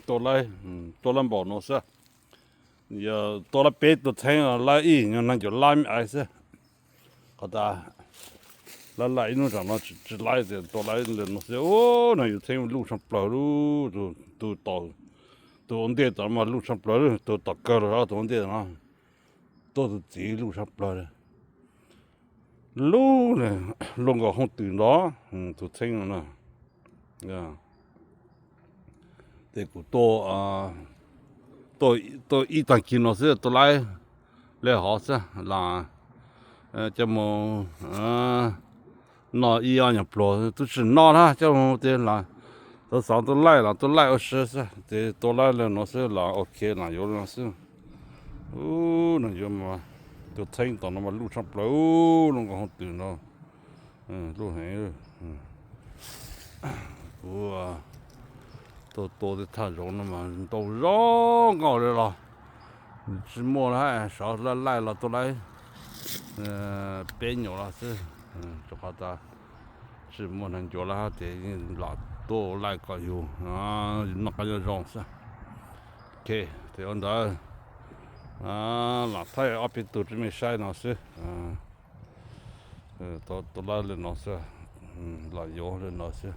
ໂຕໄລ່ ອືມ ໂຕລຳບໍ່ໂນຊະ ຢາໂຕລະເປໂຕແທງລະອີຍອນນັ້ນຢູ່ລາມອາຍຊະ ເຂົາຕາລະໄລ່ໂນຈັງເນາະ ຈະໄລ່ແຕ່ໂຕໄລ່ເລີຍໂນຊະ ໂອ້ ນາຢູ່ແທງລູກຊ່ຳເປົ່າລູ ໂຕ ໂຕຕໍ່ ໂຕອັນເດຕາມາລູກຊ່ຳເປົ່າລູ ໂຕຕໍ່ເກີລະໂຕອັນເດເນາະ ໂຕ ໂຕຈີລູກຊ່ຳເປົ່າເລີຍ ລູກເລີຍ ລົງກໍຫ້ອງຕື່ນເນາະ ອືມ ໂຕແທງນະ ເຕກູໂຕ ອາ ໂຕ ໂຕອີຕັງກິນເນາະເສືອ ໂຕໄລ່ແລຫໍຊະລາ ເອີ ຈະໂມ ເອີ ນໍອີອາຫຍັງໂປ ຕຸຊິນໍນະ ຈະໂມເຕລາ ໂຕສອງໂຕໄລ່ລະ ໂຕໄລ່ໂອເຊຊະ ເຕໂຕໄລ່ແລເນາະເສືອລາ ໂອເຄນະ ໂຍນະເສືອ ໂອ້ ນະ ໂຍມາ ໂຕແທງຕອນນັ້ນມາລູກຊ່ຳເປົ່າ ໂອ້ ລົງກໍຫ້ອງຕື່ນເນາະ ເອີ ລູກແຮງ ເອີ ໂຕ ໂຕທີ່ທ່າຢອງນັ້ນມາ ໂຕຢອງເອົາເລີຍລະ ຊິໝົດແລ້ວ ສາວລະໄລ່ລະໂຕໄລ່ ເອີ ເປັນຢູ່ລະຊື່ ເອີ ເຈົ້າຂອງຕາ ຊິໝົດຫັ້ນຢູ່ລະ ເຕລະໂຕໄລ່ກໍຢູ່ ອາ ນັກກະຢອງຊະ ໂອເຄ ເຕອັນໃດ ອາ ລະໄທອາປິຕູຈະມີໄຊເນາະຊື່ ອາ ເອີ ໂຕ ໂຕລະເລີຍເນາະເສືອ ອືມ ລະໂຍເລີຍເນາະເສືອ